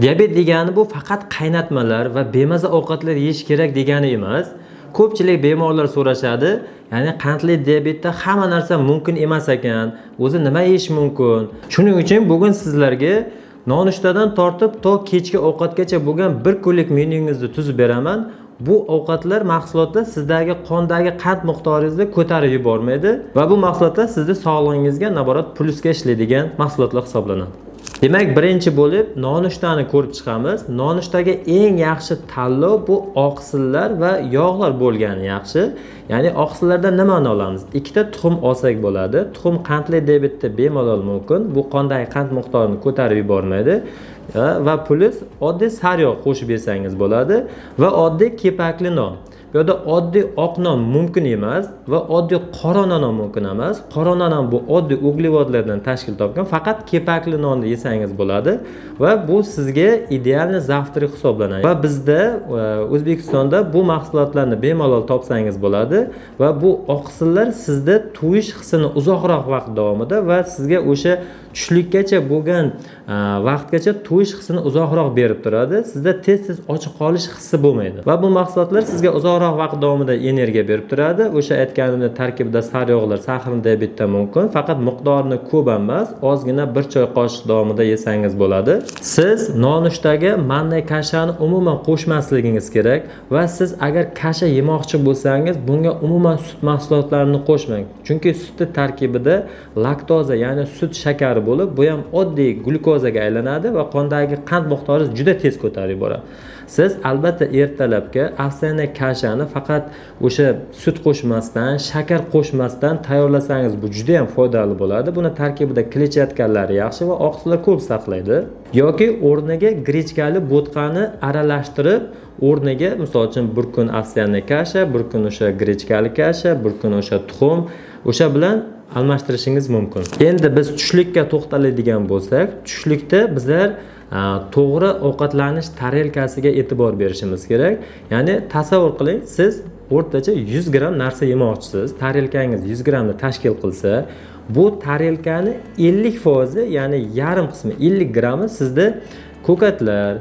Diabet degani bu faqat qaynatmalar va bemaza ovqatlar yeyish kerak degani emas. Ko'pchilik bemorlar so'rashadi, ya'ni qandli diabetda hamma narsa mumkin emas ekan, o'zi nima yeyish mumkin? Shuning uchun bugun sizlarga nonushtadan tortib to kechki ovqatgacha bo'lgan bir kunlik menyungizni tuzib beraman. Bu ovqatlar, mahsulotlar sizdagi qondagi qand miqdoringizni ko'tarib yubormaydi va bu mahsulotlar sizni sog'lig'ingizga naborat plyusga ishlaydigan mahsulotlar hisoblanadi. Demak, birinchi bo'lib nonushtani ko'rib chiqamiz. Nonushtaga eng yaxshi tanlov bu oqsillar va yog'lar bo'lgani yaxshi. Ya'ni oqsillardan nimani olamiz? Ikkita tuxum olsak bo'ladi. Tuxum qandli diabetda bemalol mumkin. Bu qondagi qand miqdorini ko'tarib yubormaydi. Va plyus oddiy sariyog' qo'shib yesangiz bo'ladi va oddiy kepakli non. Bu yerda oddiy oq non mumkin emas va oddiy qora non ham mumkin emas. Qora non ham bu oddiy uglevodlardan tashkil topgan. Faqat kepakli nonni yesangiz bo'ladi va bu sizga идеальный завтрак hisoblanadi. Va bizda O'zbekistonda bu mahsulotlarni bemalol topsangiz bo'ladi va bu oqsillar sizda to'yish hissini uzoqroq vaqt davomida va sizga o'sha tushlikkacha bo'lgan vaqtgacha to'yish hissini uzoqroq berib turadi. Sizda tez-tez och qolish hissi bo'lmaydi. Va bu mahsulotlar sizga uzoqroq vaqt davomida energiya berib turadi. O'sha aytganimdek, tarkibida sariyog'lar сахарный diabetda mumkin, faqat miqdorini ko'p emas, ozgina bir choy qoshiq davomida yesangiz bo'ladi. Siz nonushtaga манный каша ni umuman qo'shmasligingiz kerak va siz agar kasha yemoqchi bo'lsangiz, bunga umuman sut mahsulotlarini qo'shmang. Chunki sutni tarkibida laktoza, ya'ni sut shakari bo'lib, bu ham oddiy glyukozaga aylanadi va qondagi qand miqdori juda tez ko'tarib yuboradi. Siz albatta ertalabki овсяный каша ni faqat o'sha sut qo'shmasdan, shakar qo'shmasdan tayyorlasangiz, bu juda ham foydali bo'ladi. Buni tarkibida kletchatkalari yaxshi va oqsillar ko'p saqlaydi. Yoki o'rniga grechkali bo'tqani aralashtirib, o'rniga, misol uchun, bir kun овсяный каша, bir kun o'sha grechkali kasha, bir kun o'sha tuxum, o'sha bilan almashtirishingiz mumkin. Endi biz tushlikka to'xtaladigan bo'lsak, tushlikda bizlar to'g'ri ovqatlanish tarelkasiga e'tibor berishimiz kerak. Ya'ni tasavvur qiling, siz o'rtacha 100 gramm narsa yemoqchisiz. Tarelkangiz 100 grammni tashkil qilsa, bu tarelkani 50%, ya'ni yarim qismi, 50 grammi sizda ko'katlar,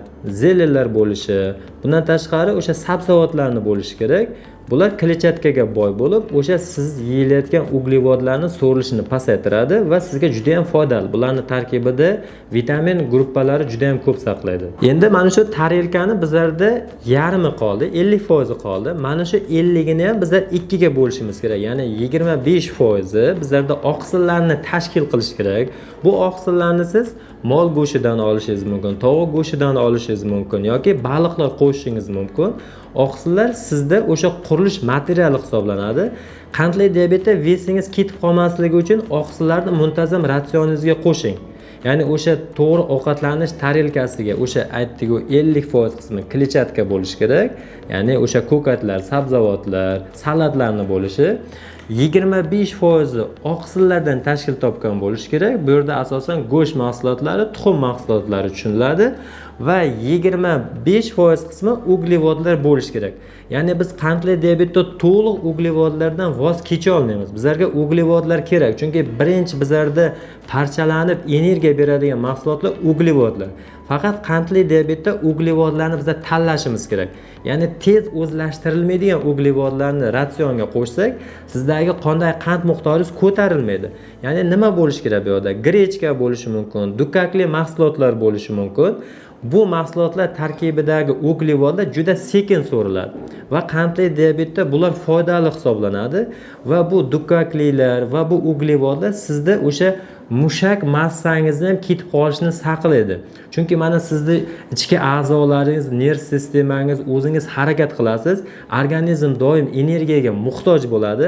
зелень lar bo'lishi, bundan tashqari o'sha sabzavotlarni bo'lishi kerak. Bular kletchatkaga boy bo'lib, o'sha siz yeyilayotgan uglevodlarni so'rilishini pasaytiradi va sizga juda ham foydali. Bularni tarkibida vitamin gruppalari juda ham ko'p saqlaydi. Endi mana shu tarelkani bizlarda yarmi qoldi, 50% qoldi. Mana shu 50gini ham bizlar ikkiga bo'lishimiz kerak. Ya'ni 25% bizlarda oqsillarni tashkil qilish kerak. Bu oqsillarni siz mol go'shtidan olishingiz mumkin, tovuq go'shtidan olishingiz mumkin yoki baliqlar qo'shishingiz mumkin. Oqsillar sizda o'sha qurilish materiali hisoblanadi. Qandli diabetda вес ingiz ketib qolmasligi uchun oqsillarni muntazam ratsioningizga qo'shing. Ya'ni o'sha to'g'ri ovqatlanish tarelkasiga o'sha aytdik-ku, 50% qismi kletchatka bo'lishi kerak. Ya'ni o'sha ko'katlar, sabzavotlar, salatlarni bo'lishi. 25% oqsillardan tashkil topgan bo'lishi kerak. Bu yerda asosan go'sht mahsulotlari, tuxum mahsulotlari tushuniladi va 25% qismi uglevodlar bo'lishi kerak. Ya'ni biz qandli diabetda to'liq uglevodlardan voz kecha olmaymiz. Bizlarga uglevodlar kerak, chunki birinchi bizlarda parchalanib energiya beradigan mahsulotlar uglevodlar. Faqat qandli diabetda uglevodlarni biza tanlashimiz kerak. Ya'ni tez o'zlashtirilmaydigan uglevodlarni ratsionga qo'shsak, sizdagi qondagi qand miqdoringiz ko'tarilmaydi. Ya'ni nima bo'lishi kerak bu yerda? Grechka bo'lishi mumkin, dukkakli mahsulotlar bo'lishi mumkin. Bu mahsulotlar tarkibidagi uglevodlar juda sekin so'riladi va qandli diabetda bular foydali hisoblanadi va bu dukkaklilar va bu uglevodlar sizda o'sha mushak massangizni ham ketib qolishini saqlaydi. Chunki mana sizni ichki a'zolaringiz, nerv sistemangiz, o'zingiz harakat qilasiz, organizm doim energiyaga muhtoj bo'ladi.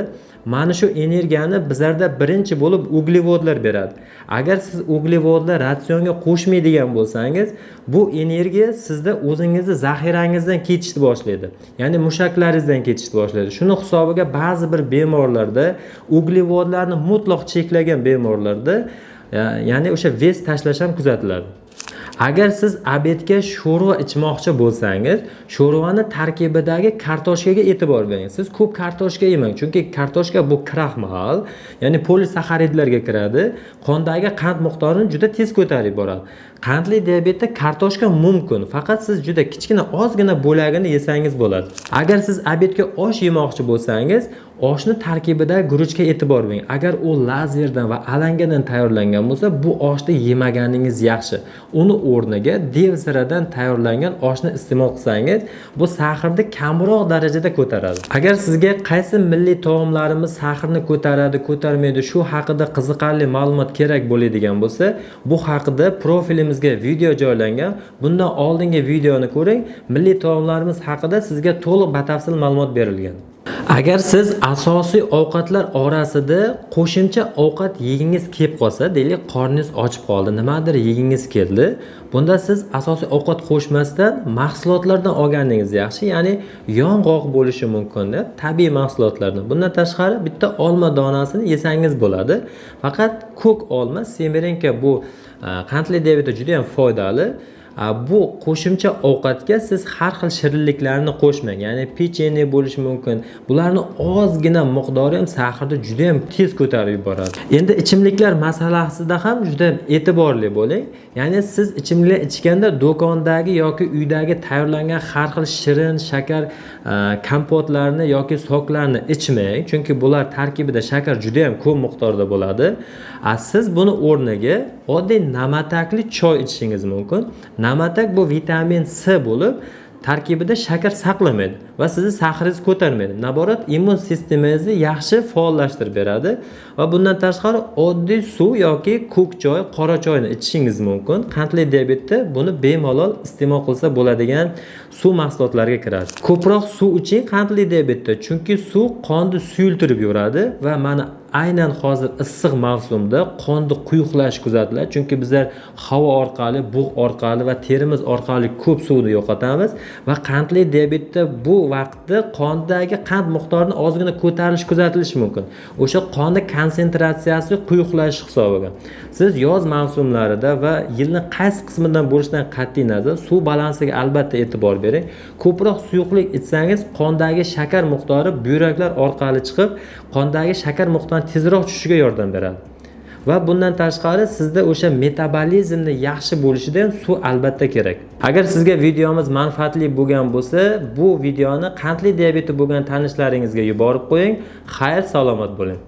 Mana shu energiyani bizlarda birinchi bo'lib uglevodlar beradi. Agar siz uglevodlar ratsionga qo'shmaydigan bo'lsangiz, bu energiya sizda o'zingizni zaxirangizdan ketishni boshlaydi. Ya'ni mushaklaringizdan ketishni boshlaydi. Shuni hisobiga ba'zi bir bemorlarda, uglevodlarni mutlaq cheklagan bemorlarda, ya'ni o'sha вес tashlash ham kuzatiladi. Agar siz обед ga sho'rva ichmoqchi bo'lsangiz, sho'rvani tarkibidagi kartoshkaga e'tibor bering. Siz ko'p kartoshka yemang, chunki kartoshka bu kraxmal, ya'ni polisaxaridlarga kiradi, qondagi qand miqdorini juda tez ko'tarib boradi. Qandli diabetda kartoshka mumkin, faqat siz juda kichkina, ozgina bo'lagini yesangiz bo'ladi. Agar siz обед ga osh yemoqchi bo'lsangiz, oshni tarkibidagi guruchga e'tibor bering. Agar u lazerdan va alangadan tayyorlangan bo'lsa, bu oshni yemaganingiz yaxshi. Uni o'rniga devsiradan tayyorlangan oshni iste'mol qilsangiz, bu сахар ni kamroq darajada ko'taradi. Agar sizga qaysi milliy taomlarimiz сахар ni ko'taradi, ko'tarmaydi, shu haqida qiziqarli ma'lumot kerak bo'ladigan bo'lsa, bu haqida profilimizga video joylangan. Bundan oldingi videoni ko'ring. Milliy taomlarimiz haqida sizga to'liq batafsil ma'lumot berilgan. Agar siz asosiy ovqatlar orasida qo'shimcha ovqat yegingiz kelib qolsa, deylik, qorningiz ochib qoldi, nimadir yegingiz keldi, bunda siz asosiy ovqat qo'shmasdan mahsulotlardan olganingiz yaxshi, ya'ni yong'oq bo'lishi mumkin, tabiiy mahsulotlardan. Bundan tashqari bitta olma donasini yesangiz bo'ladi. Faqat ko'k olma, semerenka, bu qandli diabetda juda ham foydali. Bu qo'shimcha ovqatga siz har xil shirinliklarni qo'shmang, ya'ni pechenye bo'lishi mumkin. Bularni ozgina miqdori ham сахар ni juda ham tez ko'tarib yuboradi. Endi ichimliklar masalasida ham juda e'tiborli bo'ling. Ya'ni siz ichimliklar ichganda do'kondagi yoki uydagi tayyorlangan har xil shirin shakar kompotlarni yoki soklarni ichmang, chunki bular tarkibida shakar juda ham ko'p miqdorda bo'ladi. Siz buni o'rniga oddiy na'matakli choy ichishingiz mumkin. Na'matak bu vitamin C bo'lib, tarkibida shakar saqlamaydi va sizni сахар ingizni ko'tarmaydi. Naborat, immun sistemangizni yaxshi faollashtirib beradi va bundan tashqari oddiy suv yoki ko'k choy, qora choyni ichishingiz mumkin. Qandli diabetda buni bemalol iste'mol qilsa bo'ladigan suv mahsulotlariga kiradi. Ko'proq suv iching qandli diabetda, chunki suv qonni suyultirib yuradi va mana aynan hozir issiq mavsumda qonni quyuqlash kuzatiladi, chunki bizlar havo orqali, bug' orqali va terimiz orqali ko'p suvni yo'qotamiz va qandli diabetda bu vaqtda qondagi qand miqdorini ozgina ko'tarilishi kuzatilishi mumkin, o'sha qonni konsentratsiyasi quyuqlashish hisobiga. Siz yoz mavsumlarida va yilni qaysi qismidan bo'lishidan qat'iy nazar suv balansiga albatta e'tibor bering. Ko'proq suyuqlik ichsangiz, qondagi shakar miqdori buyraklar orqali chiqib, qondagi shakar miqdorini tezroq tushishiga yordam beradi va bundan tashqari sizda o'sha metabolizmni yaxshi bo'lishida ham suv albatta kerak. Agar sizga videomiz manfaatli bo'lgan bo'lsa, bu videoni qandli diabeti bo'lgan tanishlaringizga yuborib qo'ying. Xayr, salomat bo'ling.